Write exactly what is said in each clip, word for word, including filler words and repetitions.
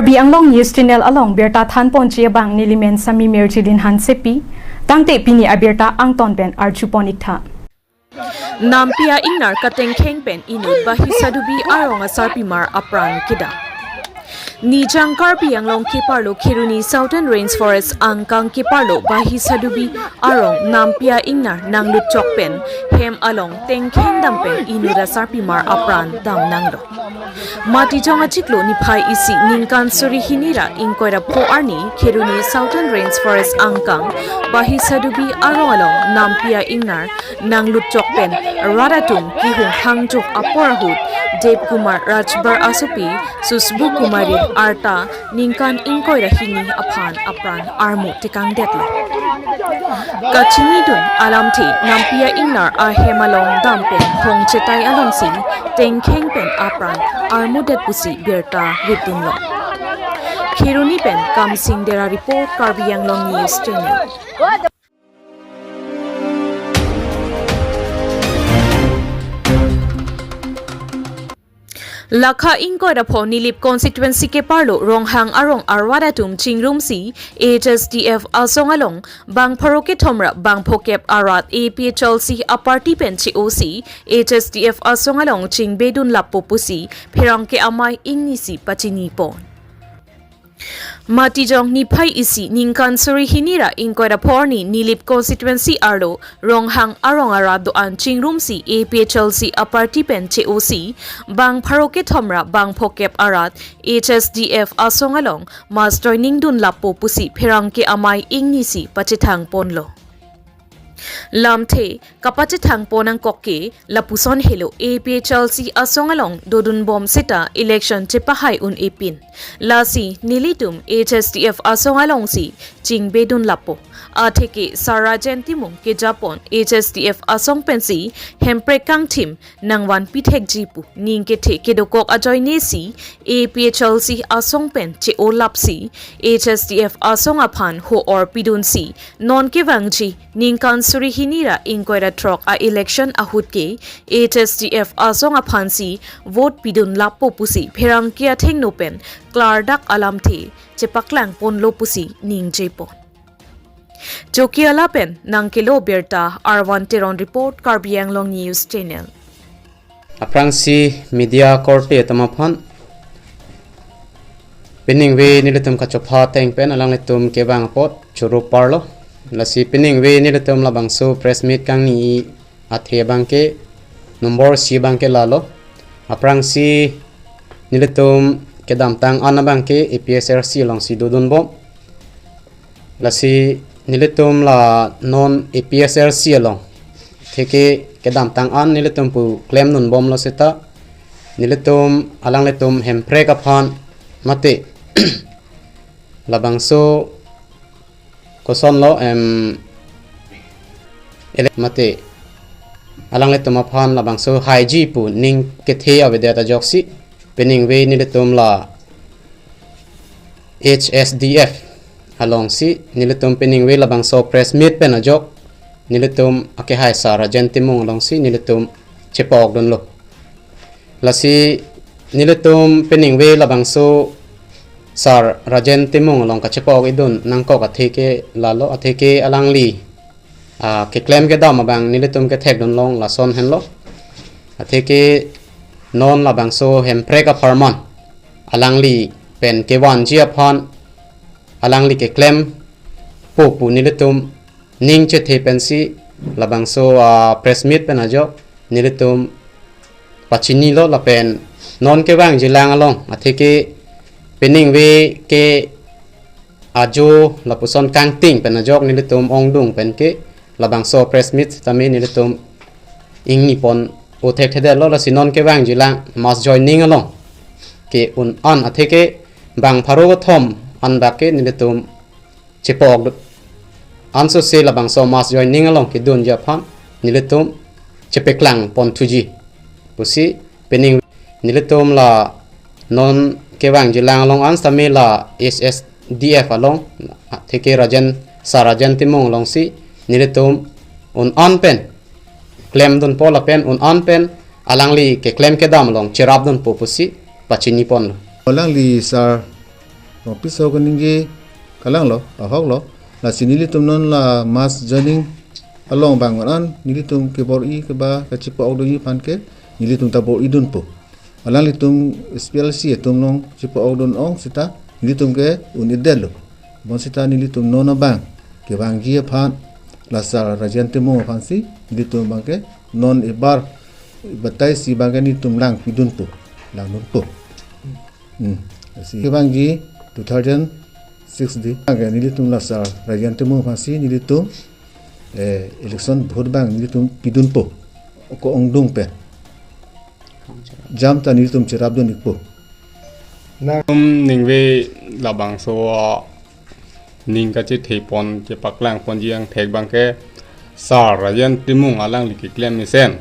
Karbi Anglong News Channel along birta thanponji abang nelimen Sami Mirjilin Hansepi, tangte pini abirta angton pen arjupon iktha. Nampi a-ingnar katengkheng pen inut Bahisadubi arong asarpimar apran kedam. Nijang Karbi Anglong keparlo Kheroni Southern Range Forest angkang keparlo Bahisadubi arong nampi a-ingnar nanglut chok pen hem along tengkheng dam pen inut asarpimar apran damnanglo. Matijong achiklo niphai isi ningkan suri hini ra ingkoi ra pho arni Kheroni Southern Range Forest angkang Bahisadubi arong along nampi a-ingnar nanglut chok pen rat atum kehung hangjok apor ahut Dev Kumar Rajbar asopi Susbu Kumari arta ningkan ingkoi ra hini aphan apran armu tekangdetlo. Kachinidun alamthe nampi a-ingnar ahem along dam pen hong chetai alongsi tengkheng pen apran armudet pusi birta ripdunlo. Kheroni pen Kamsing Dera report, Karbi Anglong News Channel. Lakha ingkoi ra pho Nilip constituency keparlo Ronghang arong arwat atum chingrumsi A H S D F asong along bang pharo kethom ra bang phokep arat A P H L C aparty pen che-osi A H S D F asong along chingbedun lapo pusi pherangke amei ingnisi pachinipon. Matijong niphai isi ningkan suri hini ra ingkoi ra pho arni Nilip constituency arlo Ronghang arong arat do-an chingrumsi A P H L C aparty pen che-osi bang pharo kethom ra bang phokep arat H S D F asong along mass joining dun lapo pusi pherangke amei ingnisi pachethangponlo. Lamthe kapachethangpon angkok ke lapuson helo, A P H L C asong along dodunbom seta election chepahai un-epin. Lasi nelitum H S D F asong alongsi chingbedun lapo. Atheke Sar Rajen Timung kejapon H S D F asong pensi Hemprek kangthim nangvanpi thekji pu ning kethe kedokok ajoinesi A P H L C asong pen che-o lapsi H S D F asong aphan ho-or pidunsi non kevangji ningkan suri hini ra ingkoi ra throk a-election ahut ke H S D F asong aphansi vote pidun lapo pusi pherangke athengno pen klardak alamthe chepaklangponlo pusi ningjepon. Chokihola pen nangkelo birta R one Teron report, Karbi Anglong News Channel. Aphrangsi media korte atum aphan piningve nelitum kachopha ateng pen alanglitum kevang apot choro parlo. Lasi piningve nelitum labangso press meet kangni athe abangke number isi abangke lalo. Aphrangsi nelitum kedamtang an abangke A P H L C alongsi dodunbom. Lasi nelitum la non A P H L C along atheke kedamtang an nelitum pu klemdunbomlo seta nelitum alanglitum Hemprek aphan mate labangso kosonlo, em, ele-, mate alanglitum aphan labangso haiji pu ning kethe avedet ajoksi piningve nelitum la H S D F alongsi nelitum piningve labangso press meet pen ajok nelitum akehai Sar Rajen Timung alongsi nelitum chepokdunlo. Lasi nelitum piningve labangso Sar Rajen Timung along kachepok idun nangkok atheke lalo, atheke alangli, ah, keklem kedam abang nelitum kethekdunlong lason henlo. Atheke non labangso Hemprek apharman alangli pen kevanji aphan alangli keklempo pu nelitum ning chethe pensi labangso, ah, press meet pen ajok nelitum pachinilo lapen non kevangjilang along atheke piningve ke ajo lapuson kangting pen ajok nelitum ongdung pen ke labangso press meet tame nelitum ingnipon othekthedetlo. Lasi non kevangjilang mass joining along ke un-an atheke bang pharo kethom anbak ke nelitum chepok ansose labangso mass joining along kedunji aphan nelitum chepeklangponthuji pusi pining nelitum la non kevangjilang along an sitame la H S D F along atheke Rajen, Sar Rajen Timung alongsi nelitum un-an pen klemdunpo lapen un-an pen alangli keklem kedam along cherapdunpo pusi pachiniponlo. Alangli Sar Rongpi so keningje kalanglo, ahoklo. Lasi nelitum non la mass joining along bang an nelitum kebor-i keba kachepa-ok dunji aphan ke nelitum ta bor-i dunpo. Alanglitum S P L C atum along chepa-ok dun ong seta nelitum ke un-edetlo. Bonseta nelitum non abang kevangji aphan la sir Rajen Timung aphansi nelitum abang ke non ebar batai si abang ke nelitum langpi dunpo, lang dunpo. Hmm. Lasi kevangji two thousand six di abang ke nelitum la sir Rajen Timung aphansi nelitum, eh, election vote abang nelitum pidunpo, ko-ongdung pen. Jam ta nelitum cherap dun-ikpo. Nang- Tum ningve labangso, ah, ning kachethepon, chepaklangponji angthek abang ke sir Rajen Timung alangli keklem mesen.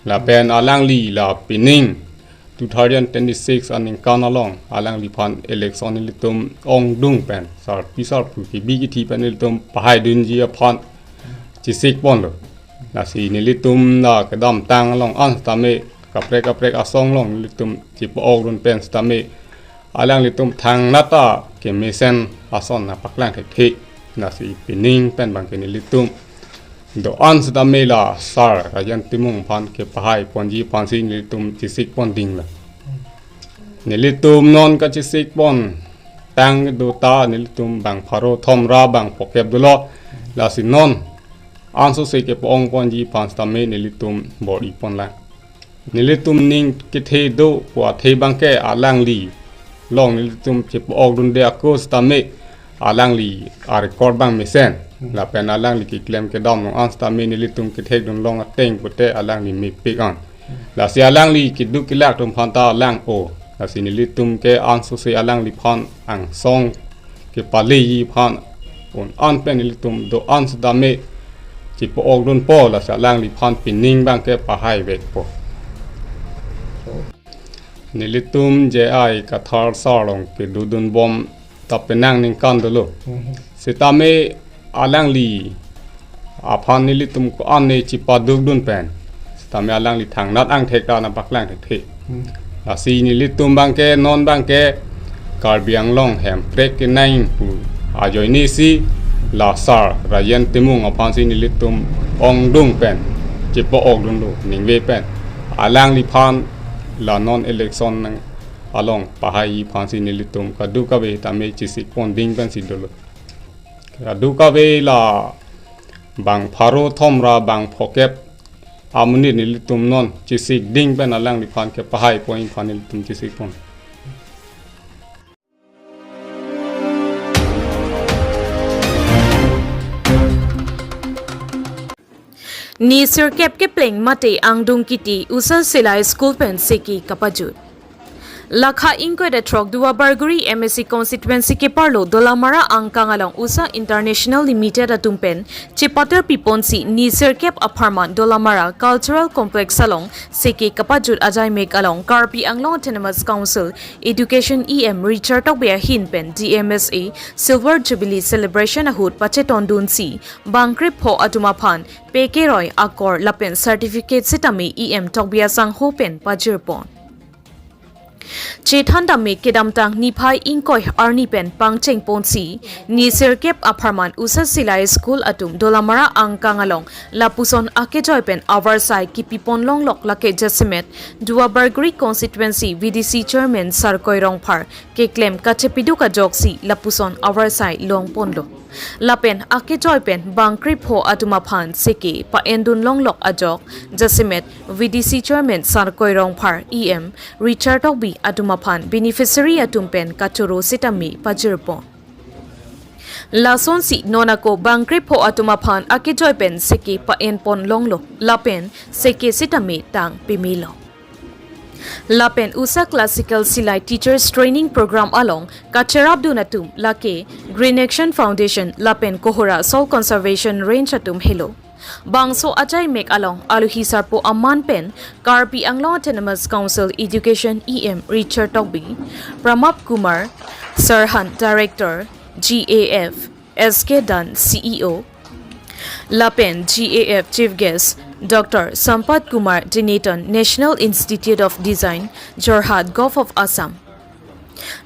Lapen alangli la pining two thousand twenty-six aningkan along alangliphan election nelitum ongdung pen sarpi sarpo kebi kethe pen nelitum pahai dunji aphan chesikponlo. Lasi nelitum la kedamtang along an setame kaprek kaprek asong along nelitum chepa-ok dun pen setame alanglitum thangnat ta kemesen ason nangpaklang thekthe. Lasi pining pen abang ke nelitum do-an setame la sir Rajen Timung aphan kepahaiponji aphansi nelitum chesikpon dinglo. Nelitum non kachesikpon tang do ta nelitum bang pharo thom ra bang phokep dolo. Lasi non ansose kepa-ongponji aphan setame nelitum bor-iponlang. Nelitum ning kethe do pu athe abang ke alangli along nelitum chepa-ok dunde ako setame alangli a-record abang mesen. Hmm. Lapen alangli keklem kedam along an setame nelitum kethek dun long ateng pute alangli mepik an. Hmm. Lasi alangli keduk kelak atum aphan ta lang-o. Lasi nelitum ke ansose alangliphan angsong kepaleji aphan un-an pen nelitum do-an setame chepa-ok dunpo, lasi alangliphan pining abang ke pahaivekpo. Nelitum J I Kathar sir along kedodunbom ta penang ningkan dolo. Mhm. Setame alangli aphan nelitum ko-an ne chepaduk dun pen setame alangli thangnat angthek ta nangpaklang thekthe. Hmm. Lasi nelitum abang ke non abang ke Karbi Anglong hemprek kenang pu ajoine si la sir Rajen Timung aphansi nelitum ongdung pen chepa-ok dunlo ningve pen. Alangliphan la non election nang along pahai aphansi nelitum kadokave tame chesikpon ding pensi dolo. Kadokave la bang pharo thom ra bang phokep amonit nelitum non chesik ding pen alangliphan kepahaipon aphan nelitum chesikpon. Ni sirkep kepleng mate angdung kiti Usa Silai School pen seke kapajut. Lakha ingkoi ra throk Duarbagori M A C constituency keparlo Dolamara angkang along Usa International Limited atum pen chepater piponsi ni sirkep apharman Dolamara Cultural Complex along seke kapajut ajaimek along Karbi Anglong Autonomous Council Education E M Richard Tokbi ahin pen D M S A Silver Jubilee Celebration ahut pachetondunsi bangkrepho atum aphan pekeroi akor lapen certificate sitame E M Tokbi asangho pen pajirpon. Chethan tame kedamtang niphai ingkoi arni pen pangchengponsi ni sirkep apharman Usa Silai School atum Dolamara angkang along lapuson akejoi pen avarsai kipipon longlok lake jasemet Duarbagori constituency V D C chairman Sarkoi Rongphar keklem kachepiduk ajoksi lapuson avarsai longponlo. Lapen akejoi pen bangkrepho atum aphan seke pa-endun longlok ajok jasemet V D C chairman Sarkoi Rongphar, E M Richard Tokbi atum aphan beneficiary atum pen kachoro sitame pajirpon. Lasonsi non ako bangkrepho atum aphan akejoi pen seke pa-enpon longlo lapen seke sitame tang pemelo. Lapen Usa Classical Silai Teachers Training Program along kacherapdun atum lake Green Action Foundation lapen Kohora Soil Conservation Range atum helo. Bangso ajaimek along alohi sarpo aman pen Karbi Anglong Autonomous Council Education E M Richard Tokbi, Pramab Kumar Sarhan Director G A F, S K Dan C E O, lapen G A F Chief Guest Doctor Sampath Kumar Dinaton, National Institute of Design, Jorhat, Govt of Assam,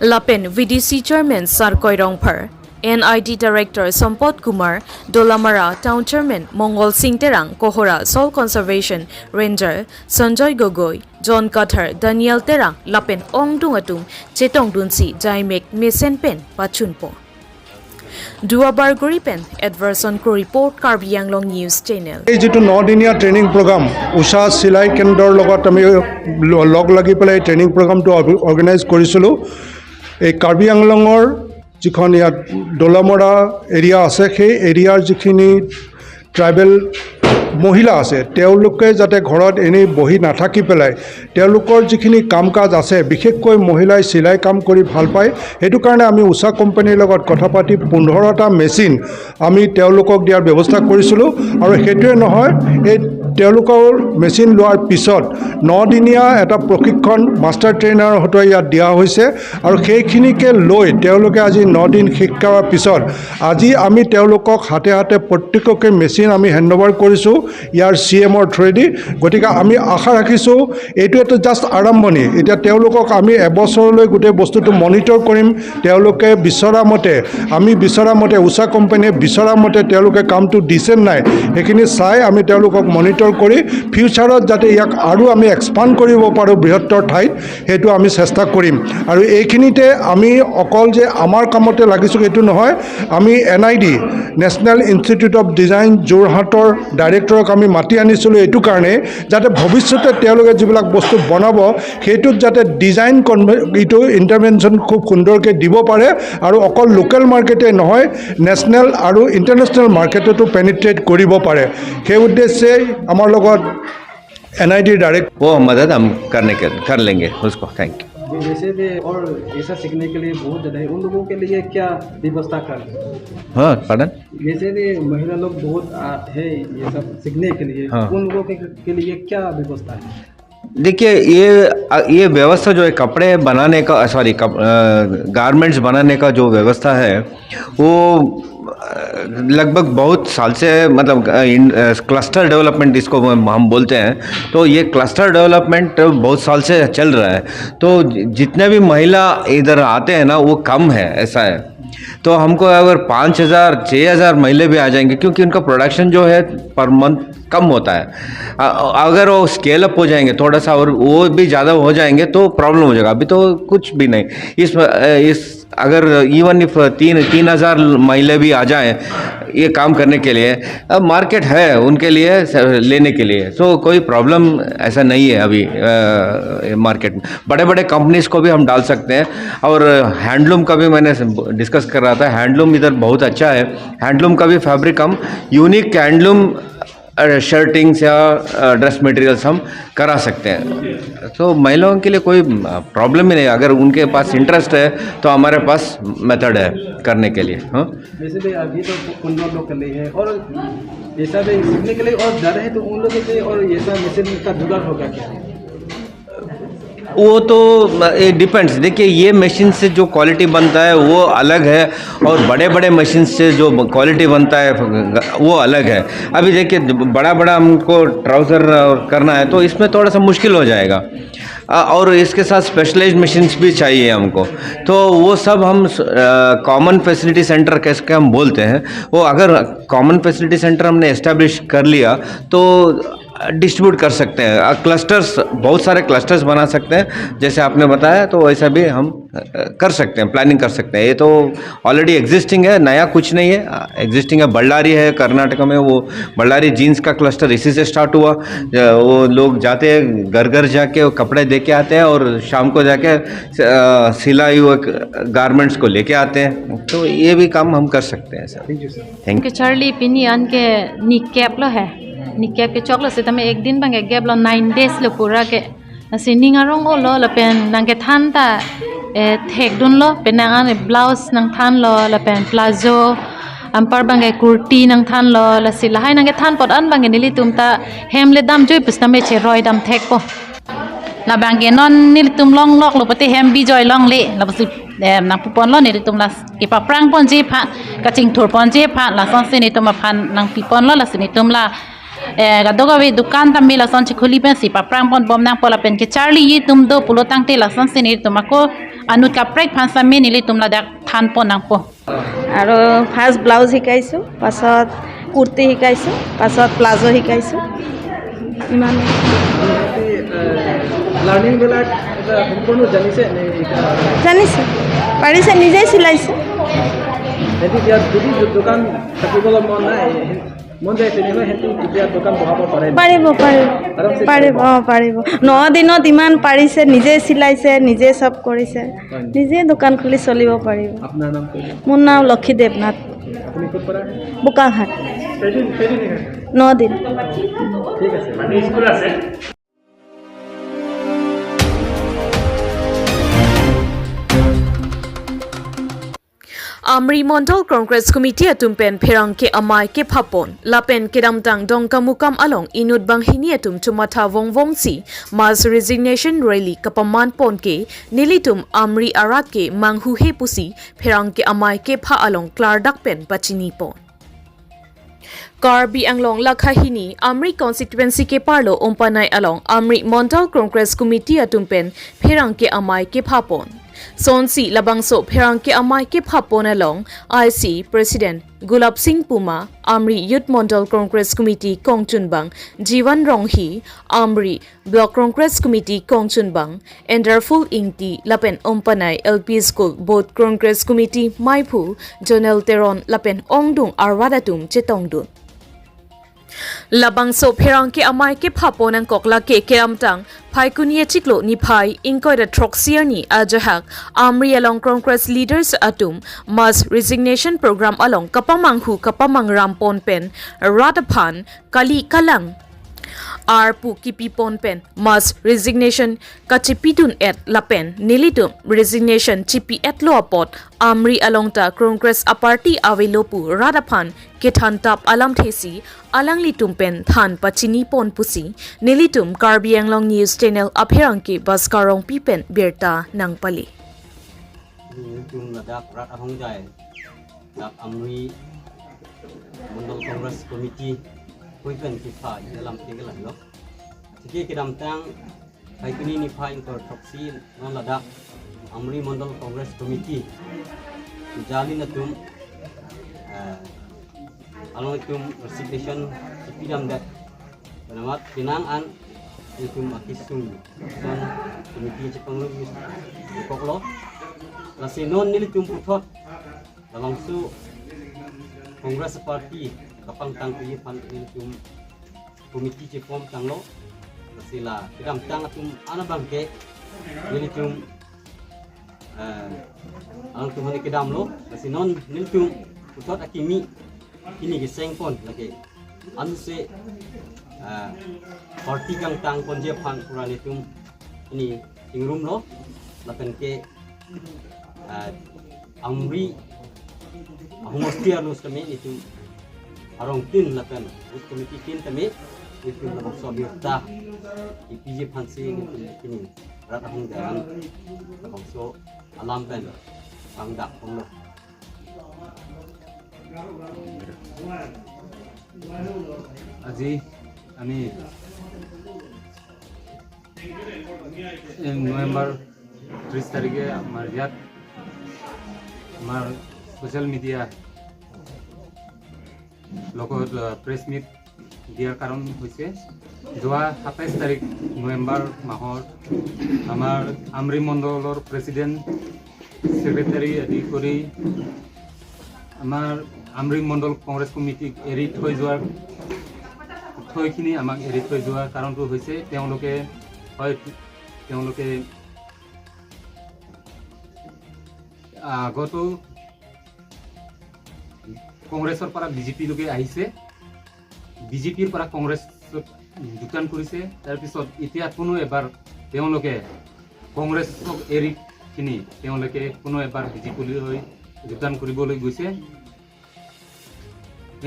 Lapen V D C Chairman Sarkoi Rongphar, N I D Director Sampot Kumar, Dolamara Town Chairman Mongol Sing Terang, Kohora Soil Conservation Ranger Sanjoy Gogoi, John Kathar, Daniel Terang lapen ongdung atum chetongdunsi jaimek mesen pen pachunpo. Duar Bagori pen Edwardson Kro report, Karbi Anglong News Channel. এই যিটো নদিনীয়া training programme Usha চিলাই কেন্দ্ৰৰ লগত আমি ল- লগ লাগি পেলাই এই ট্ৰেইনিং প্ৰগ্ৰামটো অৰ্গ- অৰ্গেনাইজ কৰিছিলোঁ। এই কাৰ্বি আংলঙৰ যিখন ইয়াত দোলামৰা এৰিয়া আছে, সেই এৰিয়াৰ যিখিনি ট্ৰাইবেল মহিলা আছে, তেওঁলোকে যাতে ঘৰত এনেই বহি নাথাকি পেলাই তেওঁলোকৰ যিখিনি কাম কাজ আছে, বিশেষকৈ মহিলাই চিলাই কাম কৰি ভাল পায়, সেইটো কাৰণে আমি ঊষা কোম্পানীৰ লগত কথা পাতি পোন্ধৰটা মেচিন আমি তেওঁলোকক দিয়াৰ ব্যৱস্থা কৰিছিলোঁ। আৰু সেইটোৱে নহয়, এই তেওঁলোকৰ মেচিন লোৱাৰ পিছত নদিনীয়া এটা প্ৰশিক্ষণ মাষ্টাৰ ট্ৰেইনাৰৰ হতুৱাই ইয়াত দিয়া হৈছে। আৰু সেইখিনিকে লৈ তেওঁলোকে আজি ন দিন শিক্ষাৰ পিছত আজি আমি তেওঁলোকক হাতে হাতে প্ৰত্যেককে মেচিন আমি হেণ্ড অভাৰ কৰিছোঁ ইয়াৰ চি এমৰ থ্ৰুৱেদি। গতিকে আমি আশা ৰাখিছোঁ এইটো এটা জাষ্ট আৰম্ভণি। এতিয়া তেওঁলোকক আমি এবছৰলৈ গোটেই বস্তুটো মনিটৰ কৰিম। তেওঁলোকে বিচৰা মতে, আমি বিচৰা মতে, ঊষা কোম্পানীয়ে বিচৰা মতে তেওঁলোকে কামটো দিছে নাই, সেইখিনি চাই আমি তেওঁলোকক মনিটৰ কৰি ফিউচাৰত যাতে ইয়াক আৰু আমি এক্সপাণ্ড কৰিব পাৰোঁ বৃহত্তৰ ঠাইত, সেইটো আমি চেষ্টা কৰিম। আৰু এইখিনিতে আমি অকল যে আমাৰ কামতে লাগিছোঁ সেইটো নহয়, আমি N I D, national institute of design যোৰহাটৰ ডাইৰেক্টৰক আমি মাতি আনিছিলোঁ এইটো কাৰণে, যাতে ভৱিষ্যতে তেওঁলোকে যিবিলাক বস্তু বনাব, সেইটোত যাতে ডিজাইন কনভে- এইটো ইণ্টাৰভেনশ্যন খুব সুন্দৰকৈ দিব পাৰে আৰু অকল লোকেল মাৰ্কেটে নহয়, নেশ্যনেল আৰু ইণ্টাৰনেশ্যনেল মাৰ্কেটতো পেনিট্ৰেট কৰিব পাৰে। সেই উদ্দেশ্যে আমাৰ লগত এন আই ডিৰ ডাইৰেক্ট वो मदद हम करने के कर लेंगे उसको। Thank you. जैसे भी और ऐसा सीखने के लिए बहुत ज़्यादा है, उन लोगों के लिए क्या व्यवस्था कर? हाँ, पार्डन? जैसे भी महिला लोग बहुत आ, है ये सब सीखने के लिए, हाँ। उन लोगों के, के लिए क्या व्यवस्था है? देखिए, ये ये व्यवस्था जो है कपड़े बनाने का, सॉरी, गारमेंट्स बनाने का जो व्यवस्था है, वो लगभग बहुत साल से, मतलब, क्लस्टर डेवलपमेंट इसको हम बोलते हैं। तो ये क्लस्टर डेवलपमेंट बहुत साल से चल रहा है। तो जितने भी महिला इधर आते हैं ना, वो कम है, ऐसा है। तो हमको अगर पाँच हज़ार, छः हज़ार महिला भी आ जाएंगे, क्योंकि उनका प्रोडक्शन जो है पर मंथ कम होता है। अगर वो स्केल अप हो जाएंगे थोड़ा सा और वो भी ज़्यादा हो जाएंगे तो प्रॉब्लम हो जाएगा। अभी तो कुछ भी नहीं। इस इस अगर इवन इफ तीन तीन हज़ार महिला भी आ जाए ये काम करने के लिए, अब मार्केट है उनके लिए लेने के लिए। सो कोई प्रॉब्लम ऐसा नहीं है अभी मार्केट में। बड़े बड़े कंपनीज को भी हम डाल सकते हैं। और हैंडलूम का भी मैंने डिस्कस कर रहा था, हैंडलूम इधर बहुत अच्छा है। हैंडलूम का भी फैब्रिक हम यूनिक हैंडलूम शर्टिंग्स या ड्रेस मटेरियल्स हम करा सकते हैं। तो महिलाओं के लिए कोई प्रॉब्लम ही नहीं, अगर उनके पास इंटरेस्ट है तो हमारे पास मेथड है करने के लिए। हाँ, वैसे भी अभी तो उन लोगों के लिए है, और ऐसा भी सीखने के लिए और ज़्यादा है तो उन लोगों के लिए और ऐसा मशीन का जुगाड़ होगा क्या? वो तो डिपेंड्स। देखिए, ये मशीन से जो क्वालिटी बनता है वो अलग है, और बड़े बड़े मशीन से जो क्वालिटी बनता है वो अलग है। अभी देखिए, बड़ा बड़ा हमको ट्राउजर करना है तो इसमें थोड़ा सा मुश्किल हो जाएगा। और इसके साथ स्पेशलाइज्ड मशीन्स भी चाहिए हमको। तो वो सब हम कॉमन फैसिलिटी सेंटर कैसे हम बोलते हैं, वो अगर कॉमन फैसिलिटी सेंटर हमने एस्टेब्लिश कर लिया तो डिस्ट्रीब्यूट कर सकते हैं। क्लस्टर्स, बहुत सारे क्लस्टर्स बना सकते हैं, जैसे आपने बताया, तो वैसा भी हम कर सकते हैं, प्लानिंग कर सकते हैं। ये तो ऑलरेडी एग्जिस्टिंग है, नया कुछ नहीं है, एग्जिस्टिंग है। बल्लारी है कर्नाटक में, वो बल्लारी जींस का क्लस्टर इसी से स्टार्ट हुआ। वो लोग जाते हैं, घर घर जाके वो कपड़े दे के आते हैं और शाम को जाके सिलाई हुए गारमेंट्स को लेके आते हैं। तो ये भी काम हम कर सकते हैं sir. Thank you sir. Thing ke charli pini an ke ni kep lo hai. Ni kep ke choklo setame ek din bang ke gap lo, nine days lo pura ke. Lasi ning arong olo lapen nangkethan ta eh, thekdunlo, penang an blouse nangthanlo lapen plazo, anpar bang ke kurti nangthanlo. Lasi lahai nangkethan apot an bang ke nelitum ta hem le damjoi pusitame cheroi dam thekpo. Labang ke non nelitum longlok lo pute hem bijoi longle, lapusi eh, nangpuponlo nelitum, la kepaprang ponji aphan, kachingthur ponji aphan, lasonsi nelitum aphan nangpiponlo, lasi nelitum la Eh, kadokave dukan tame lason chekhuli pensi paphrang ponbom nangpo lapen kecharliji atum do pulo tangte lasonsi nelitum ako anut kaprek aphan same nelitum ladak than pon nangpo. আৰু first blouse শিকাইছোঁ, পাছত কুৰ্তি শিকাইছোঁ, পাছত প্লাজো শিকাইছোঁ। ইমানেই। লাৰ্ণিং বিলাক এটা সম্পূৰ্ণ জানিছে নে? জানিছে, পাৰিছে, নিজেই চিলাইছে। সেইটো এতিয়া যদি দোকান থাকিবলৈ মন নাই, মন যায় তেনেহ'লে সেইটো এতিয়া দোকান বহাব পাৰে নেকি? পাৰিব, পাৰিব, আৰামছে পাৰিব, অ, পাৰিব। ন দিনত ইমান পাৰিছে, নিজে চিলাইছে, নিজে চব কৰিছে, হয় নেকি? নিজে দোকান খুলি চলিব পাৰিব। আপোনাৰ নাম ক'ব? মোৰ নাম লক্ষী দেৱনাথ, আপুনি ক'ত পৰা? বোকাঘাট। কেইদিন কেইদিন থাকে? ন দিন। ঠিক আছে। Amri Mondol Congress Committee atum pen pherangke amei kephapon lapen kedamtang Dongkamukam along inut banghini atum chomatha vongvongsi mass resignation rally kapaman ponke nelitum Amri arat ke manghuhe pusi pherangke amei kepha along klardak pen pachini pon. Karbi Anglong lakha hini Amri constituency keparlo Umpanai along Amri Mondol Congress Committee atum pen pherangke amei kephapon. Sonsi labangso pherangke amei kephapon along I C President Gulab Singh Puma, Amri Youth Mondol Congress Committee kongchunbang Jiwan Ronghi, Amri Block Congress Committee kongchunbang Enderful Ingti lapen Umpanai L P School Board Congress Committee maiphu Jonel Teron lapen ongdung arwat atum chetongdun. Labangso pherangke amei kephapon angkok lake kedamtang Phaikuni achiklo niphai ingkoi ra throksi arni ajahak Amri along Congress leaders atum mass resignation program along kapamanghu kapamangram pon pen rat aphan kali kalang arpu kipi pon pen mass resignation kachipidun et lapen nelitum resignation chipi etlo apot Amri along ta Congress aparty avelo pu rat aphan kethan tap alamthesi alanglitum pen than pachini pon pusi nelitum Karbi Anglong News Channel apherangke Bhaskar Rongpi pen birta nangpale. Nelitum ladak rat ahongjai, dak Amri Mondol Congress Committee appointment kepha isi alam tinggal lo. Atike kedamtang Phaikuni niphai ingkoi throksi non ladak Amri Mondol Congress Committee jalin atum, eh, along itum resignation chipidamdet. Pen amat penang an itum akesung son committee chepangrum koklo. Lasi non nelitum puthot labangso Congress party kapangtang kali aphan nelitum committee cheform tanglo. Lasi la kedamtang atum ana abangke nelitum, eh, alangtum hane kedamlo. Lasi non nelitum puthot akimi hini keseng pon lake anse, eh, party kangtang ponji aphan pura nelitum hini ingrumlo lapen ke, eh, Amri ahomosti arlo setame nelitum arongtin lapen booth committee tin tame nelitum labangso abirta kepiji aphansi nelitum hini rat ahongjai an labangso alam pen pangdak ponlo. আজি আমি এই নৱেম্বৰ ত্ৰিছ তাৰিখে আমাৰ ইয়াত আমাৰ social media লগত, আহ, press meet দিয়াৰ কাৰণ হৈছে, যোৱা সাতাইছ তাৰিখ নৱেম্বৰ মাহৰ আমাৰ আমৰি মণ্ডলৰ প্ৰেচিডেণ্ট, ছেক্ৰেটাৰী আদি কৰি আমাৰ আমৰি মণ্ডল কংগ্ৰেছ কমিটিক এৰি থৈ যোৱাৰ, থৈখিনি আমাক এৰি থৈ যোৱাৰ কাৰণটো হৈছে তেওঁলোকে হয়, তেওঁলোকে আগতো কংগ্ৰেছৰ পৰা বিজেপিলৈকে আহিছে, বিজেপিৰ পৰা কংগ্ৰেছত যোগদান কৰিছে। তাৰপিছত এতিয়া কোনো এবাৰ তেওঁলোকে কংগ্ৰেছক এৰি কিনি তেওঁলোকে কোনো এবাৰ বিজেপিলৈ যোগদান কৰিবলৈ গৈছে।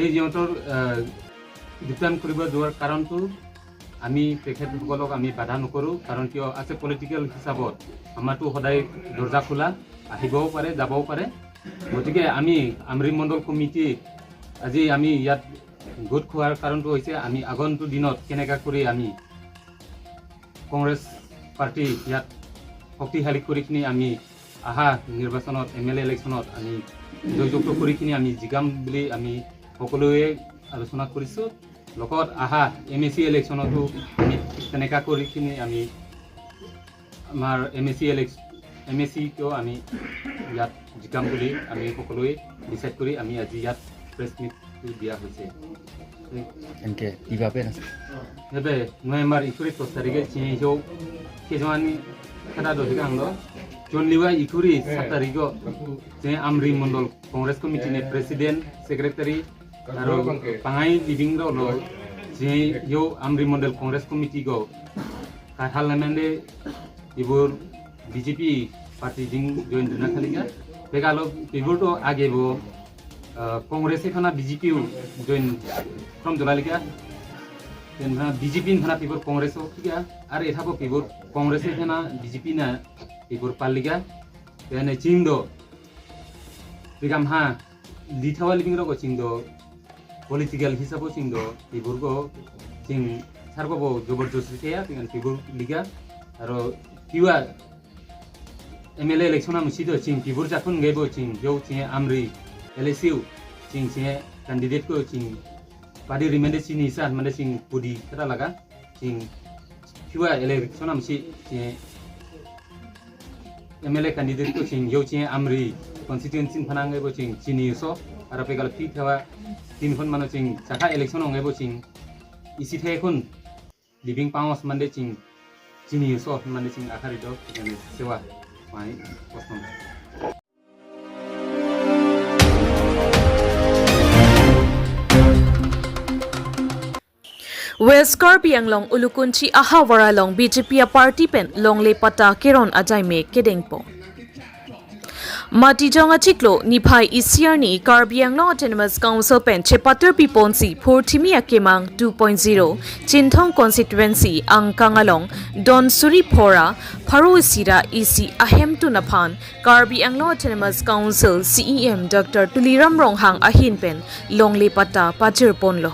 এই সিহঁতৰ, আহ, যোগদান কৰিব যোৱাৰ কাৰণটো আমি তেখেতসকলক আমি বাধা নকৰোঁ, কাৰণ কিয় আছে পলিটিকেল হিচাপত আমাৰতো সদায় দৰ্জা খোলা, আহিবও পাৰে, যাবও পাৰে। গতিকে আমি আমৰি মণ্ডল কমিটি আজি আমি ইয়াত গোট খোৱাৰ কাৰণটো হৈছে আমি আগন্তুক দিনত কেনেকা কৰি আমি কংগ্ৰেছ পাৰ্টি ইয়াত শক্তিশালী কৰি কিনি আমি অহা নিৰ্বাচনত, এম এল এ ইলেকশ্যনত আমি জয়যুক্ত কৰি কিনি আমি জিকাম বুলি আমি সকলোৱে আলোচনা কৰিছোঁ। লগত অহা এম এ চি ইলেকশ্যনতো আমি ঠিক তেনেকা কৰি কিনি আমি আমাৰ M A C election, M A চিটো আমি ইয়াত জিকাম বুলি আমি সকলোৱে ডিচাইড কৰি আমি আজি ইয়াত প্ৰেছ মিটটো দিয়া হৈছে। Enke, diba pen? Ebe November ikuri tos tarige chini jo kejwani kada do higang do. Jun liwa ikuri sat tarigo je Amri Mondol Congress Committee ne President, Secretary, aro pangai libing ro lo je yo Amri Mondol Congress Committee go kathal namende ibur B J P party jing join duna kaliga. Pegalo ibur to age bo, uh, Congress ekhana B J P u join from dola liga. Then ha B J P ekhana pibur Congress o kiga. Are etha bo pibur Congress ekhana B J P na pibur pal liga. Then ching do. Pigam ha lithawa living ro ko ching do. Political hisab o ching do. Pibur ko ching sarko bo jobor josi kaya pingan pibur liga. Aro kiwa M L A election amusi do ching pibur jakun gebo ching jo ching Amri L A C u ching ching candidate ko ching padi rimende chini sa mende ching pudi kata laga ching kiwa election amusi ching M L A candidate ko ching jo ching Amri constituency phanang gebo ching chini so ara pegal pi thawa tin khon mano ching chakha election ong gebo ching isi the khon living pangos mande ching chini so mande ching akhari do ching sewa mai kosong. West Karbi Anglong Ulukunchi Ahavar along B J P a party pen longle patta keron ajaime kedengpo. Matijong achiklo niphai isi arni Karbi Anglong Autonomous Council pen chepatur piponsi Phurthimi Akemang two point zero Chinthong Constituency angkang along don suri phora pharo isi ra isi ahemtun aphan Karbi Anglong Autonomous Council C E M Doctor Tuliram Ronghang ahin pen longle patta pajirponlo.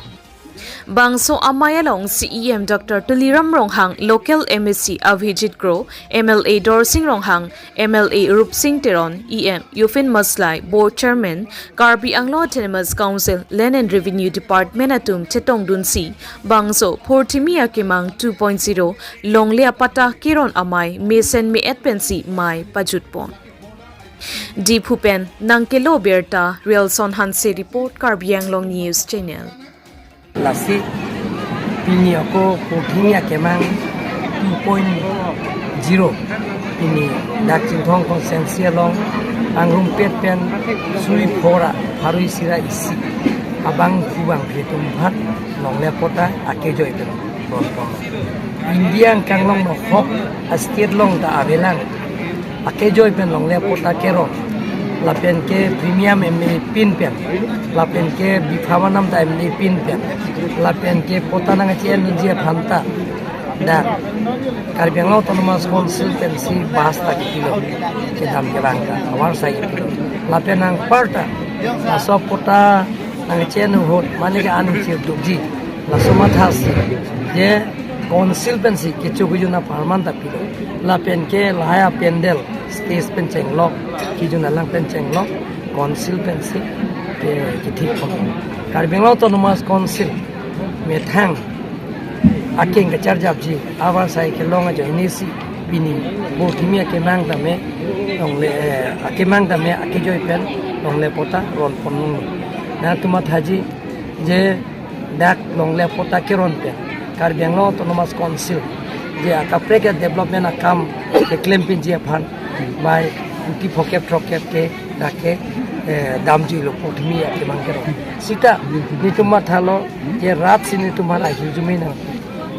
Bangso amei along C E M Doctor Tuliram Ronghang, local M A C Abhijit Kro, M L A Dorsing Ronghang, M L A Rupsing Teron, E M Yufin Maslai, Board Chairman, Karbi Anglong Autonomous Council, Land and Revenue Department atum chetongdunsi bangso Phurthimi Akemang two point zero longle apatta keron amei mesen me-et pensi mei pajutpon. Diphu pen nangkelo birta Rielson Hanse report, Karbi Anglong News Channel. Lasi pini ako Phurthimi Akemang two point zero pini dak Chinthong constituency along angrumpet pen suri phora pharo isi ra isi abangphu bangphi atum aphan longle patta akejoi pen. India angkang along nohok a state along ta avelang akejoi pen longle patta keron. Lapen ke premium M A pin pen, lapen ke bipha manam ta M A pin pen, lapen ke patta nangche-endunji aphan ta dak Karbi Anglong Autonomous Council pensi bus ta kipilo, kedam kevang ta avarsai kipilo. Lapen anparta laso patta nangche-en ahut mane ke an chirdukji, laso mathasi je council pensi kecho kejun apharman ta pilo. Lapen ke lahai apendel stage pen chenglok, kejun alang pen chenglok, council pensi ke kethik pon. Karbi Anglong Autonomous Council methang akeng kacharjapji avarsai kelong ajoinesi pini Phurthimi Akemang tame longle, eh, Akemang tame akejoi pen longle patta ronpon nung. Nangtum mathaji je dak longle patta keron pen Karbi Anglong Autonomous Council je akaprek development akam keklem pinji aphan bai kuti phokep throkep ke dak ke, eh, damjuilo Phurthimi Akemang keron. Sita netum mathalo je rat si netum aphan ahirjume nang,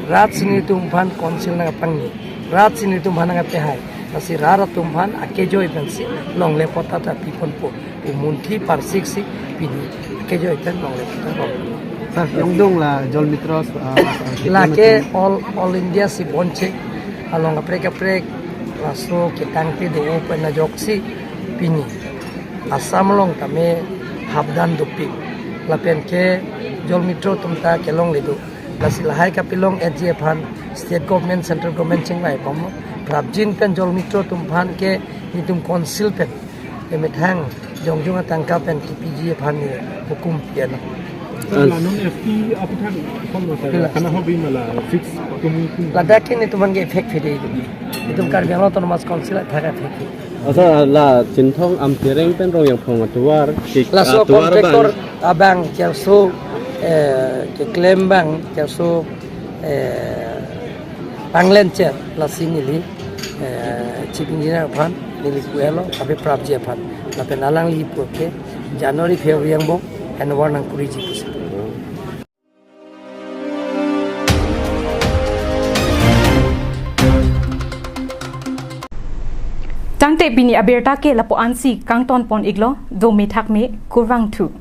rat si netum aphan council nangpangni, rat si netum aphan nangpehai. Lasi rat atum aphan akejoi pensi longle patta ta piponpo pu munthi parsiksi pini akejoi pen longle patta ronpo. Sir, longdung la Jol Mitro, ah, ah, lake All, All India si bonche along kaprek kaprek laso ketangte do pen ajoksi pini Assam along tame hapdan dopik, lapen ke Jol Mitro atum ta kelongle do. Lasi lahai kapilong etji aphan state government, central government chingvai bomlo. Prapjin pen Jol Mitro atum aphan ke netum council pen emethang jongjong atangka pen kepiji aphan ne hukum piano. Sir, la non F T aphuthak kol lo sir, Pila. Khana Hobi ma la fix kumi kumi. Ladak ke netum aphan ke effect pide. Netum Karbi Anglong Autonomous Council athak effect pide. Asa la Chinthong Amtereng pen Rongyangphong atovar, ki- Laso atovar contractor bang. Abang Kerso, eh, keklem bang Kerso, eh, panglencher lasi neli, eh, chief engineer aphan neli kuelo, tapi prapji aphan. Lapen alangli pu ke January February angbong handover nangkuriji pusi. Tangte pini abirta ke lapu-ansi kangton pon iklo, do methak me kurvangthu.